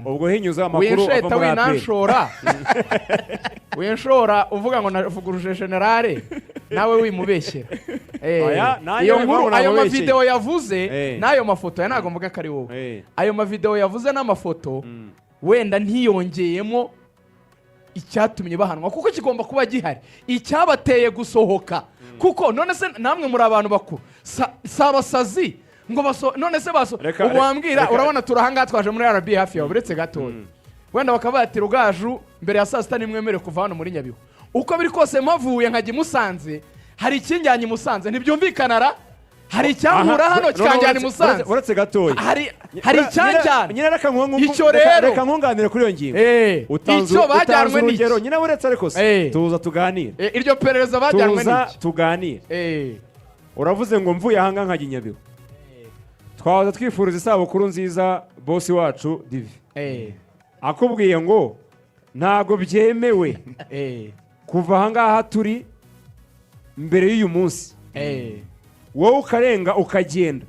Ubwo hinyuza amakuru ava Winsheta muri APR. Winanshora, winshora uvuga ngo navuguruje generale, nawe wimubeshyera. Oya, nanjye Iyo ntabwo nkuru, ayo namubeshyeye. mavideo yavuze n'ayo mafoto ya, ntabwo mvuga ko ari wowe. Ayo mavideo yavuze n'amafoto wenda ntiyongeyemo icyatumye bahanwa, kuko kigomba kuba gihari icyabateye gusohoka. Kuko none se namwe muri abantu bakuru, si abasazi ngo baso none se baso ubu wambwira, urabona turi ahangaha, twaje muri RB hafi yawe, uretse gatoya wenda bakaba bati: "Rugaju, mbere ya saa sita nimwemerewe kuva hano muri Nyabihu." Uko biri kose mpavuye nkajya i Musanze, hari ikinjyanye i Musanze, ntibyumvikana ra? Hari icyankura Aha, hano no, kikanjyana i Musanze. Uretse gatoya. Hari icyanjyana. Nyine reka Icyo rero reka nkunganire kuri iyo ngingo. Icyo Utanze bajyanwe urugero n'iki? Nyine uretse ariko se tuza tuganire. Iryo perereza bajyanwe Tuza n'iki? tuganire. Uravuze ngo mvuye ahangaha nkajya i Nyabihu, twaza twifuriza isabukuru nziza boss wacu Divi, akubwiye ngo ntabwo byemewe kuva ahangaha turi mbere y'uyu munsi, wowe ukarenga ukagenda,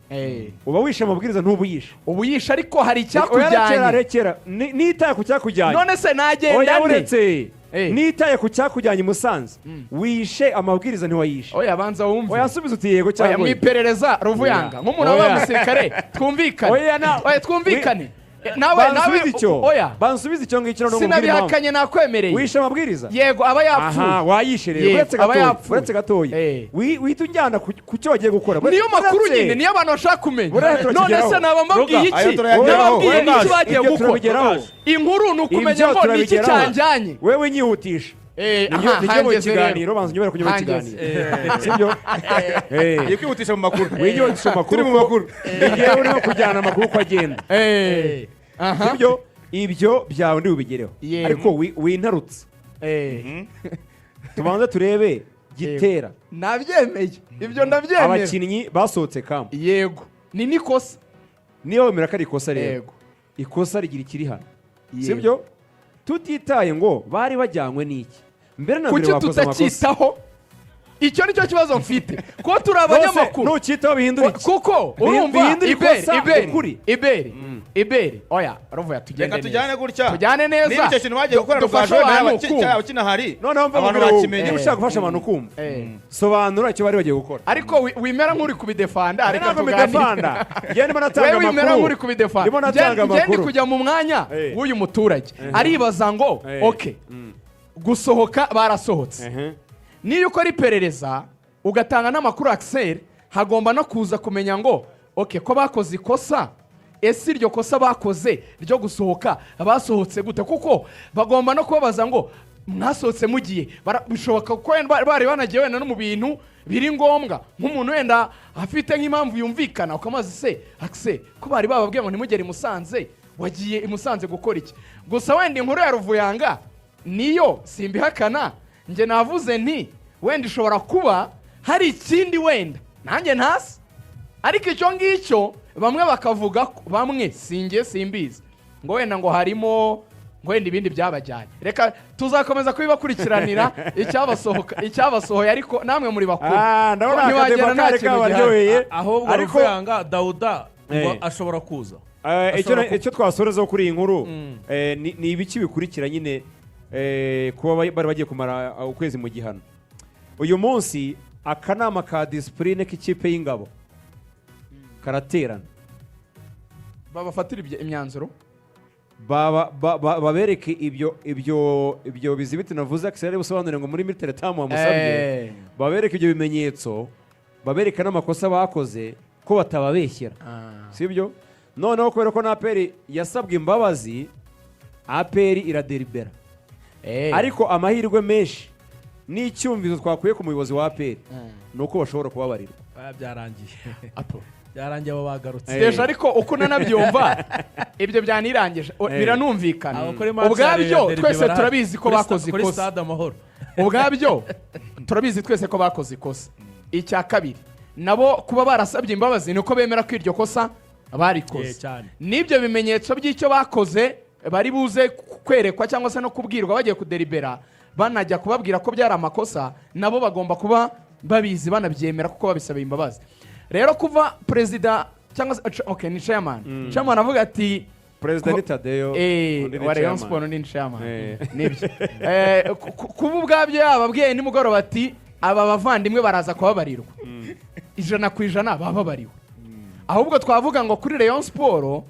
uba wishe amabwiriza, ntubuyishe? Ubu yishe, ariko hari Oya, rekera. icyakujyanye. Rekera. Nitaye ku cyakujyanye. None se nagenda Oya, nte? uretse. Nitaye ku cyakujyanye i Musanze, wishe amabwiriza, ntiwayishe? Oya, banza wumve. Oya, nsubiza uti yego Oya, cyangwa mu oya. iperereza, Ruvuyanga, nk'umuntu Oya. wabaye umusirikare, twumvikane. Oya, Oya, twumvikane. Nawe nawe Bansubize icyo. Oya. Bansubize icyo ngicyo noneho nkubwire impamvu. Sinabihakanye, nakwemereye. Wishe amabwiriza? Yego, aba yapfuye. Aha, wayishe rero. Yego, Uretse aba gatoya. yapfuye. Uretse gatoya. Wihita unjyana ku cyo wagiye gukora. Niyo makuru Uretse. nyine, niyo abantu bashaka kumenya. Uretse None turakigeraho. se naba mbabwiye Ruga, iki? ayo turayageraho. Nababwiye Ruga, n'iki bagiye Ibyo gukora? turabigeraho. Inkuru ni ukumenya Ibyo ngo ni iki turabigeraho. cyanjyanye. Wewe nyihutisha. Aha, Nijye mu hangeze rero. kiganiro, banza unyobere kunyobora Hangeze. ikiganiro, sibyo? Ngiye kwihutisha mu makuru. Wiyihutisha mu makuru. Turi mu makuru. Igihe urimo kujyana amakuru uko agenda. Aha. Sibyo? Ibyo byawe ndi bubigereho. Yego. Ariko wintarutse. Tubanze turebe Gitera. Nabyemeye, ibyo ndabyemera. Abakinnyi basohotse camp. Yego, ni n'ikosa. Niba wemera ko ari ikosa rero, ikosa rigira ikiri hano. Yego. Sibyo? Tutitaye ngo bari bajyanywe n'iki, mbere na mbere Kuki bakoze amakosa. tutacyitaho? Icyo nicyo kibazo mfite, ko turi abanyamakuru. Nukitaho bihindura iki? Kuko urumva Bihindura Iberi, ikosa Iberi, ukuri. Iberi, Iberi, oya Ruvuya, tugende Reka tujyane neza. gutya. Tujyane neza. Niba icyo kintu bagiye gukora, Dufashe Rugaju, abantu kumva. cyaba kinahari, Noneho mva abantu nkubwire wowe, bakimenye. niba ushaka gufasha abantu kumva, sobanura icyo bari bagiye gukora. Ariko wimera nk'uri kubidefanda, reka Ntabwo tuganire. mbidefanda, njyewe ndimo natanga Wewe wimera amakuru. nk'uri kubidefanda. Ndimo natanga Njye ndi amakuru. kujya mu mwanya w'uyu muturage, aribaza ngo ok, gusohoka barasohotse. Niyo ukora iperereza ugatanga n'amakuru Axel, hagomba no kuza kumenya ngo ok, ko bakoze ikosa, ese iryo kosa bakoze ryo gusohoka, basohotse gute? Kuko bagomba no kubabaza ngo mwasohotse mugiye. Bishoboka ko wenda bari banagiye wenda no mu bintu biri ngombwa, nk'umuntu wenda afite nk'impamvu yumvikana, ukamaze se Axel, ko bari bababwiye ngo ntimugere i Musanze, wagiye i Musanze gukora iki? Gusa wenda inkuru ya Ruvuyanga niyo simbihakana, njye navuze nti wenda ishobora kuba hari ikindi wenda nanjye ntasi, ariko icyo ngicyo bamwe bakavuga ko, bamwe sinjye simbizi, ngo wenda ngo harimo ngo wenda ibindi byabajyanye. Reka tuzakomeza kubibakurikiranira icyabasohoka, icyabasohoye, ariko namwe muri bakuru. Ah, ndabona Ntiwagera akadeba nta kari kintu gihari. kabaryoheye. Ahubwo Ariko Ruvuyanga Dawuda ngo ashobora kuza. Icyo twasorezaho kuri iyi nkuru ni ibiki bikurikira nyine, kuba bari bagiye kumara ukwezi mu gihano. Uyu munsi akanama ka discipline k'ikipe y'Ingabo karaterana. Babafatira imyanzuro. Babereke ibyo bizibiti navuze Axel busobanure ngo muri military term wamusabye. Babereke ibyo bimenyetso, babereke n'amakosa bakoze ko batababeshyera. Sibyo? Noneho kubera ko na APR yasabwe imbabazi, APR iraderibera. Ariko amahirwe menshi n'icyumvizo twakuye ku muyobozi wa APR ni uko bashobora kubabarirwa. Ah, byarangiye. Apo. Byarangiye, abo bagarutse. Déjà, ariko uko unanabyumva ibyo byanirangije. Biranumvikana. Abakora match ya Ubwabyo Derby twese barahari. turabizi ko bakoze Kuri ikosa. Stade Amahoro. Ubwabyo turabizi twese ko bakoze ikosa. Icya kabiri, nabo kuba barasabye imbabazi ni uko bemera ko iryo kosa barikoze. Cyane. N'ibyo bimenyetso by'icyo bakoze bari buze kwerekwa cyangwa se no kubwirwa bagiye kuderibera, banajya kubabwira ko byari amakosa, nabo bagomba kuba babizi banabyemera kuko babisabiye imbabazi. Rero kuva perezida cyangwa se, okay, ni chairman avuga ati Perezida ni Tadeyo, undi ni wa Rayon chairman. Sport ni chairman. Nibyo. Kuba ubwabyo yababwiye nimugoroba ati aba bavandimwe baraza kubabarirwa 100%, bababariwe. Ahubwo twavuga ngo kuri Rayon Sport,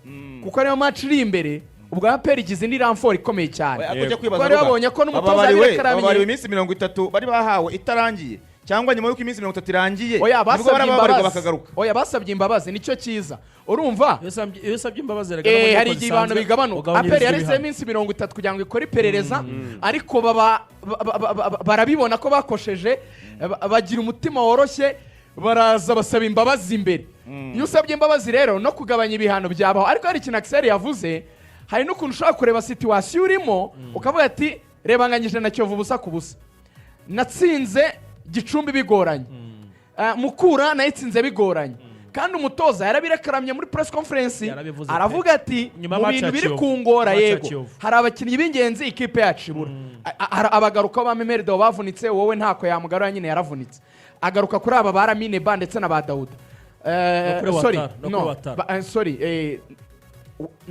kuko ariyo match iri imbere, ubwo APR igize indi renfort ikomeye cyane. Oya, ujya kwibaza Bari Ruga, babonye ko n'umutoza bababariwe yabirekaramiye. bababariwe iminsi 30 bari bahawe itarangiye, cyangwa nyuma y'uko iminsi 30 irangiye Oya, nibwo basabye barababarirwa imbabazi. bakagaruka? Oya, basabye imbabazi, nicyo cyiza, urumva. Iyo usabye imbabazi rega, no mu Hari nkiko igihe ibihano zisanzwe, bigabanuka. ugabanyirizwa APR yaretse ibihano. iminsi 30 kugira ngo ikore iperereza, ariko baba barabibona ko bakosheje, bagira umutima woroshye, baraza basaba imbabazi imbere. Iyo usabye imbabazi rero, no kugabanya ibihano byabaho. Ariko hari ikintu Axel yavuze, hari n'ukuntu ushobora kureba situation urimo ukavuga ati reba, nganyije na Kiyovu 0-0, natsinze Gicumbi bigoranye, Mukura nayitsinze bigoranye. Kandi umutoza yarabirekaramiye muri press conference, Yarabivuze pe. aravuga ati Nyuma mu ya match bintu ya biri Kiyovu. kungora, Match ya yego, Kiyovu. hari abakinnyi b'ingenzi ikipe yacu ibura. Abagaruka ba Memel Dao bavunitse, wowe ntako yamugarura nyine, yaravunitse. Agaruka kuri aba ba Lamine Ba ndetse na ba Dawuda. No kuri Sorry, Ouattara, no no, kuri Ouattara. sorry,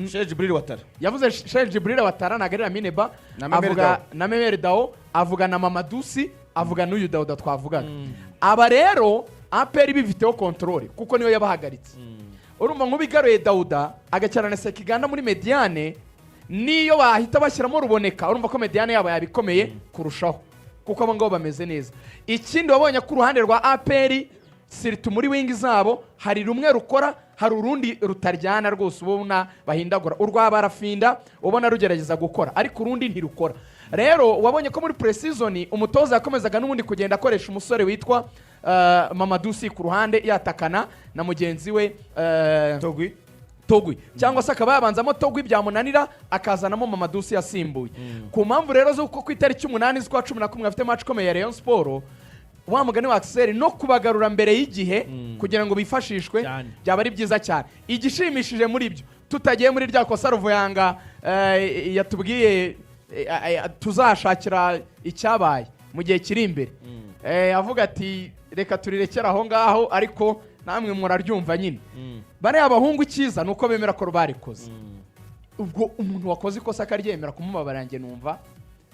Sheikh Jibril Ouattara. Yavuze Sheikh Jibril Ouattara, ntabwo ari Lamine Ba. Na Memel Avuga Dao. na Memel Dao, avuga na Mamadou Sy, avuga n'uyu Dawuda twavugaga. Aba rero APR bifiteho contrôle kuko niyo yabahagaritse. Urumva nk'ubigaruye Dawuda agacyana na Sekiganda muri médiane, niyo bahita bashyiramo Ruboneka, urumva ko médiane yabo yabikomeye kurushaho, kuko abo ngabo bameze neza. Ikindi wabonye ko uruhande rwa APR, surtout muri wing zabo, hari rumwe rukora, hari urundi rutaryana rwose, ubona bahindagura. Urwa Barafinda ubona rugerageza gukora, ariko urundi ntirukora. Rero wabonye ko muri pre-season umutoza yakomezaga n'ubundi kugenda akoresha umusore witwa Mamadou Sy ku ruhande, yatakana na mugenzi we Togwi. Togwi, cyangwa se akaba yabanzamo Togwi, byamunanira akazanamo Mamadou Sy yasimbuye. Ku mpamvu rero z'uko ku itariki 8 z'ukwa 11 afite match ikomeye ya Rayon Sport, wa mugani wa Axel, no kubagarura mbere y'igihe kugira ngo bifashishwe Cyane. byaba ari byiza cyane. Igishimishije muri byo, tutagiye muri rya kosa Ruvuyanga yatubwiye, tuzashakira icyabaye mu gihe kiri imbere, avuga ati reka turirekere aho ngaho, ariko namwe muraryumva nyine. Bariya abahungu icyiza ni uko bemera ko barikoze. Ubwo umuntu wakoze ikosa akaryemera, kumubabara njye numva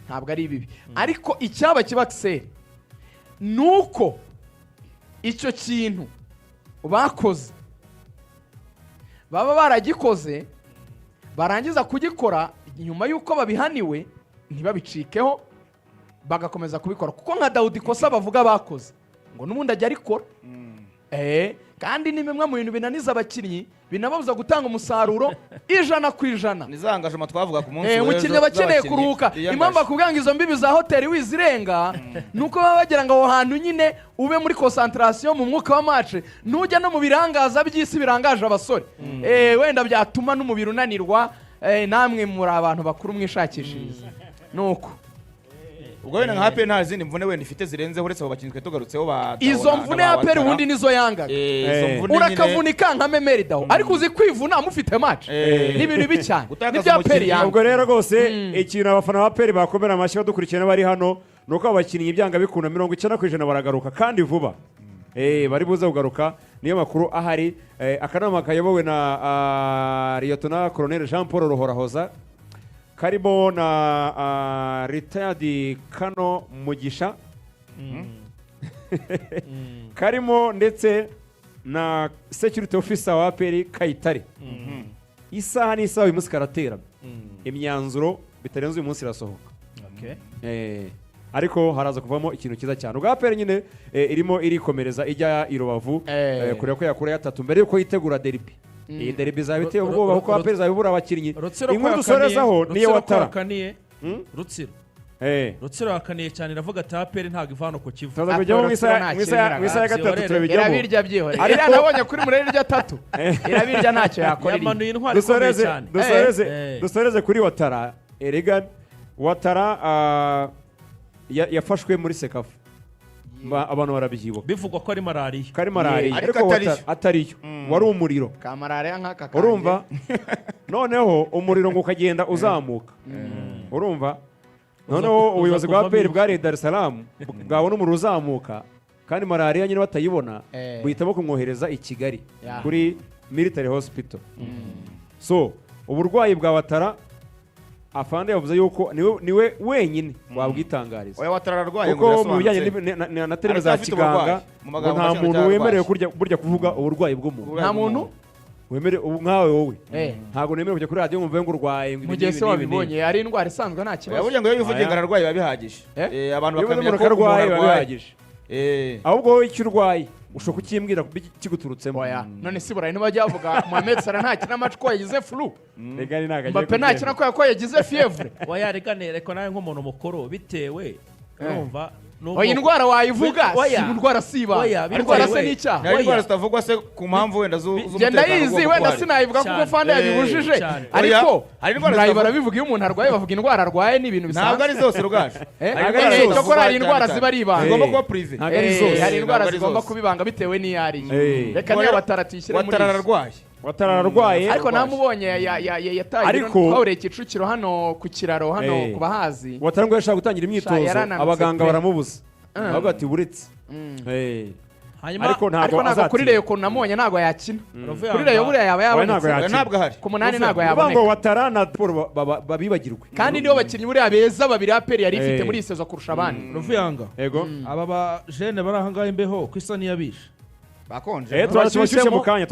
ntabwo ari bibi. Ariko icyaba kiba Axel ni uko icyo kintu bakoze baba baragikoze, barangiza kugikora nyuma y'uko babihaniwe ntibabicikeho, bagakomeza kubikora. Kuko nka Dawudi, ikosa bavuga bakoze, ngo n'ubundi ajya arikora. Kandi ni bimwe mu bintu binaniza abakinnyi, binababuza gutanga umusaruro 100%. Ni za engagement twavuga ku munsi w'ejo Umukinnyi aba akeneye z'abakinnyi kuruhuka. biyangaje. Impamvu bakubwira ngo izo mbibi za hoteli wizirenga ni uko baba bagira ngo aho hantu nyine ube muri concentration, mu mwuka wa match, nujya no mu birangaza by'isi birangaje abasore. Wenda byatuma n'umubiri unanirwa. Namwe muri abantu bakuru mwishakishiriza nuko. Ubwo wenda nka APR nta zindi mvune wenda ifite zirenzeho uretse abo bakinnyi twe tugarutseho ba Izo Dao na mvune ba ya APR Ouattara. ubundi nizo yangaga. Izo mvune nyine- Urakavunika nka Memel Dao, ariko uzi kwivuna mufite match, ni ibintu bibi cyane. Gutakaza Nibyo APR umukinnyi. yanga. Ubwo rero rwose ikintu abafana ba APR bakomera amashyi badukurikiye n'abari hano ni uko abakinnyi byanga bikunda 90% baragaruka kandi vuba. Bari buze kugaruka, niyo makuru ahari. Akanama kayobowe na Liyetona Colonel Jean Paul Ruhorahoza, karimo na retired Colonel Mugisha, karimo ndetse na security officer wa APR Kayitare. Isaha n'isaha uyu munsi karaterana, imyanzuro bitarenze uyu munsi irasohoka. Ariko haraza kuvamo ikintu cyiza cyane. Ubwo APR nyine irimo irikomereza ijya i Rubavu, kureba ko yakura atatu mbere yuko yitegura derby. Iyi derby izaba iteye ubwoba kuko APR izaba ibura abakinnyi. Rutsiro ko Inkuru dusorezaho yakaniye, niyo Rutsiro ko Ouattara. yakaniye, Rutsiro. Rutsiro yakaniye cyane, iravuga ati APR ntabwo iva hano ku Kivu. Turaza kujyamo mu isaha ya gatatu, turabijyamo. Irabirya, byihorere. Iriya nabonye kuri murere irya tatu, irabirya, ntacyo yakora iriya. Yamanuye intwari ikomeye Dusoreze cyane. dusoreze dusoreze kuri Ouattara. Erega Ouattara yafashwe muri CECAFA, abantu barabyibuka. Bivugwa ko ari malariya. Kari malariya. Ariko ariko atariyo. Ouattara atariyo, wari umuriro. Ka malariya nk'aka kanjye. Urumva noneho umuriro ngo ukagenda uzamuka, urumva noneho Uza ubuyobozi bwa kuvamo APR iki? bwari Dar es Salaam, bwabona umuriro uzamuka kandi malariya nyine batayibona, buhitamo kumwohereza i Kigali kuri military hospital. So Uburwayi bwa Watara, afande yavuze yuko niwe wenyine wabwitangariza. Oya, Watara ararwaye ngo Kuko mu bijyanye birasobanutse. na terime za Aracyafite kiganga, uburwayi. Mu ngo magambo nta make, muntu aracyarwaye. wemerewe kurya burya kuvuga uburwayi bw'umuntu. Nta muntu Wemerewe ubu nkawe wowe, ntabwo nemerewe kujya kuri radiyo ngo mvuge ngo urwaye, ngo ibi Mu gihe n'ibi se n'ibi wabibonye n'ibi. ari indwara isanzwe, nta Oya, kibazo. burya ngo iyo wivugiye Oya. ngo ararwaye biba bihagije. Eh? Abantu Iyo uvuze bakamenya umuntu ko ko arwaye umuntu biba arwaye. bihagije. Ahubwo wowe icyo urwaye ushobora kukimbwira kiguturutsemo. Oya, none si Burayi ntibajya bavuga Mohamed Salah ntakina match ko yagize flu? Rega ni ntabwo agiye Mbappe kubyemera. ntakina kubera ko yagize fièvre? Oya, reka nereko nawe nk'umuntu mukuru, bitewe urumva n'ubwoko- Oya, indwara wayivuga. Oya. Si indwara, si ibanga. Oya, Indwara se bitewe. ni icyaha? Hari indwara Oya. zitavugwa se ku mpamvu wenda Genda z'umutekano yizi ugomba wenda kuba uhari. sinayivuga kuko Cyane. fanda yabibujije. Cyane. Ariko Oya, hari indwara Burayi zitavuga. barabivuga, iyo umuntu arwaye bavuga indwara arwaye, ni ibintu Ntabwo ari bisanzwe. zose, Rugaju. Eh, Hari indwara zose cyokora hari zivugwa indwara cyane ziba ari cyane. ibanga. Zigomba kuba privé. Ntabwo ari zose. Hari indwara Ntabwo ari zigomba zose. kuba ibanga bitewe n'iyo ari yo. Reka Ubwo niyo rero, Watara tuyishyire muri Watara izi. ararwaye. Watara ararwaye. Ariko namubonye yataye Ariko- twahuriye Kicukiro hano ku kiraro hano ku bahazi. Watara ngo yashaka gutangira imyitozo, Yarananutse abaganga pe. baramubuza, bavuga ati buretse. Hanyuma Ariko ntabwo Ariko ntabwo kuri azatsinda. Rayon ukuntu namubonye ntabwo yakina. Ruvuyanga- Kuri Rayon buriya yaba Oya, yabonetse. ntabwo Oya, yakina. ntabwo ahari. Ku munani ntabwo Uvuga ngo yaboneka. Watara na Paul babibagirwe. Kandi nibo bakinnyi buriya beza babiri APR yari ifite muri iyi saison kurusha abandi. Ruvuyanga, Yego. aba ba jene bari ahangaha, imbeho ku isa n'iyabishe. Bakonje. Turashyushye mu kanya.